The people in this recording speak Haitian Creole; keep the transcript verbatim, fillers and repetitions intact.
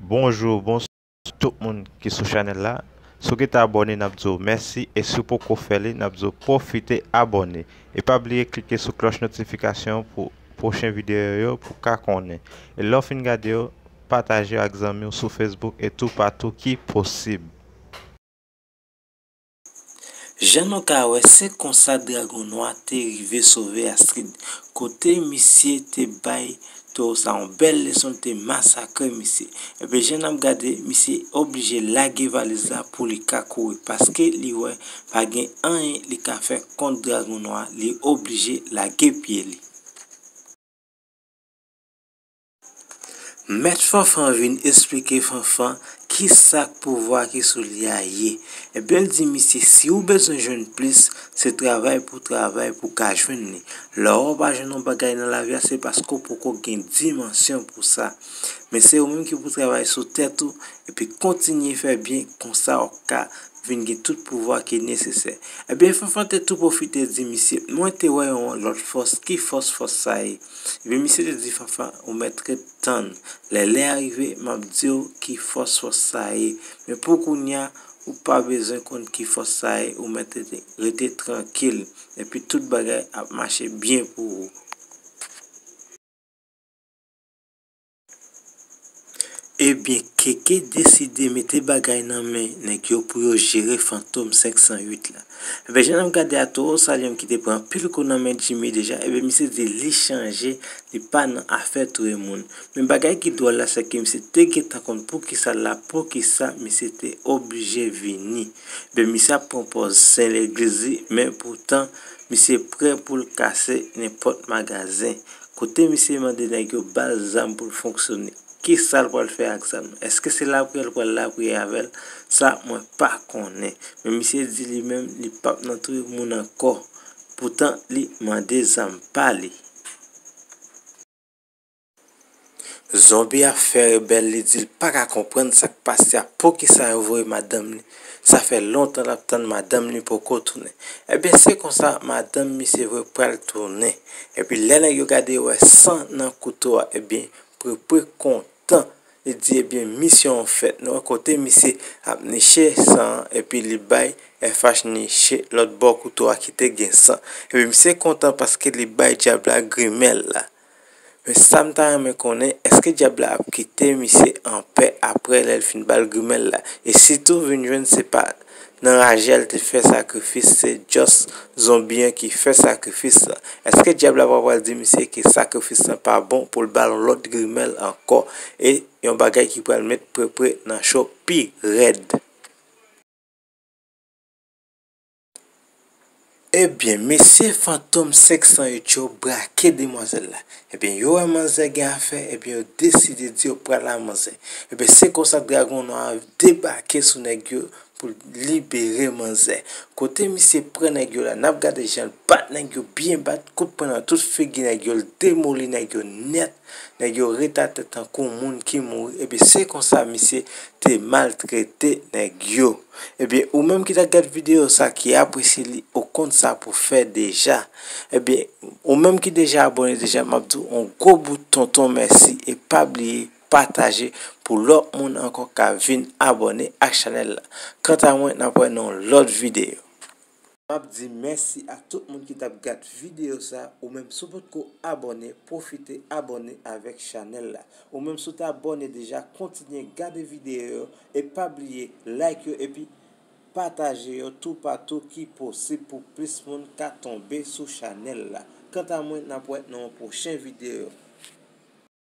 Bonjou, bonswa tout moun ki sou chanèl la. Si w gentan abòne, n ap di w mèsi. E si w poko fè li, n ap di w pwofite abòne. E pa bliye klike sou klòch notifikasyon pou pwochen videyo yo pou w ka konnen. E lè w fin gade yo, pataje yo ak zanmi w sou Facebook e toupatou ki posib. Jan nou ka wè, se konsa Dragon Nwa te rive sove Astrid, kote misye te bay towo sa yon bèl leson, li te masakre misye. Epi jan n ap gade, misye oblije lage valiz la pou li ka kouri, paske li wè pa gen anyen li ka fè kont Dragon Nwa, li oblije lage pye li. Mèt Fanfan vin esplike Fanfan kisa k pouvwa ki sou li a ye. Ebyen, l di misye, si w bezwen jwenn plis, se travay pou travay pou w ka jwenn li. Lè w pa jwenn yon bagay nan lavi a, se paske w poko gen dimansyon pou sa. Men se ou menm ki pou travay sou tèt ou, epi kontinye fè byen, konsa w ka vin gen tout pouvwa ki nesesè. Ebyen, Fanfan te tou pwofite di misye, mwen te wè yon lòt fòs, ki fòs fòs sa ye? Ebyen, misye te di Fanfan, ou mèt ret tann. Lè lè a rive, m ap di w ki fòs fòs sa ye. Men pou kounye a, ou pa bezwen konn ki fòs sa ye, ou mèt rete, rete trankil. Epi tout bagay ap mache byen pou ou. Ebyen, Keke deside mete bagay nan men nèg yo pou yo jere Fantom senk san uit la. Ebyen, jan n ap gade a, towo sa li menm ki te pran anpil kou nan men Jimmy deja, ebyen, misye di li chanje, li pa nan afè touye moun. Men bagay ki dwòl la, se ke misye te gentan konn poukisa l la, poukisa misye te oblije vini. Ebyen, misye ap pran pòz sen legliz li, men poutan, misye prè pou l kase nenpòt magazen. Kote misye mande nèg yo ba l zam pou l fonksyone. Kisa l pral fè ak zam nan? Èske se lapriyè l pral lapriyè avè l? Sa, mwen pa konnen. Men misye di li menm, li p ap nan touye moun ankò. Poutan, li mande zam pa li. Zonbi a fè rebèl, li di l pa ka konprann sa k pase a, poukisa yo voye madanm li. Sa fè lontan l ap tann madanm li poko tounen. Ebyen, se konsa, madanm misye vre pral tounen. Epi lè nèg yo gade, yo wè san nan kouto a, ebyen, Prepre kontan. Li di, ebyen, misyon an fèt. Nou wè kote misye ap niche san an, epi li bay F H niche lòt bò kouto a ki te gen san. Epi misye kontan paske li bay dyab la grimèl la. Men sa m ta renmen konnen, èske dyab la ap kite misye anpè apre lè l fin ba l grimèl la? E sitou vin jwenn se pa nan raje a l te fè sakrifis, se just zonbi an ki fè sakrifis la. Èske dyab la pa pral di misye ke sakrifis lan pa bon pou l ba l yon lòt grimèl ankò? E yon bagay ki pral met Prepre nan cho pi rèd. Ebyen, mesye Fantom senk san uit yo brake demwazèl la. Ebyen, yo wè manzè gen afè, ebyen, yo deside di yo pral a manzè. Ebyen, se konsa Dragon Nwa debake sou nèg yo pou libere manzè. Kote misye pran nèg yo la, n ap gade jan l bat nèg yo, byen bat, kout pwen nan tout figi nèg yo, l demoli nèg yo nèt. Nèg yo ret atè tankou moun ki mouri. Ebyen, se konsa misye te maltrete nèg yo. Ebyen, ou menm ki t ap gad videyo sa, ki apresye li, ou konn sa pou fè deja. Ebyen, ou menm ki deja abòne deja, m ap di w yon gwo bout tonton mèsi e pa bliye pataje pou lòt moun ankò ka vin abòne ak chanèl la. Kanta mwen, n ap wè nan yon lòt videyo. M ap di mèsi a tout moun ki t ap gad videyo sa. Ou menm si w potko abòne, pwofite abòne avèk chanèl la. Ou menm si w t abòne deja, kontinye gade videyo yo e pa bliye like yo epi pataje yo toupatou ki posib pou plis moun ka tonbe sou chanèl la. Kanta mwen, n ap wè nan yon pwochen videyo.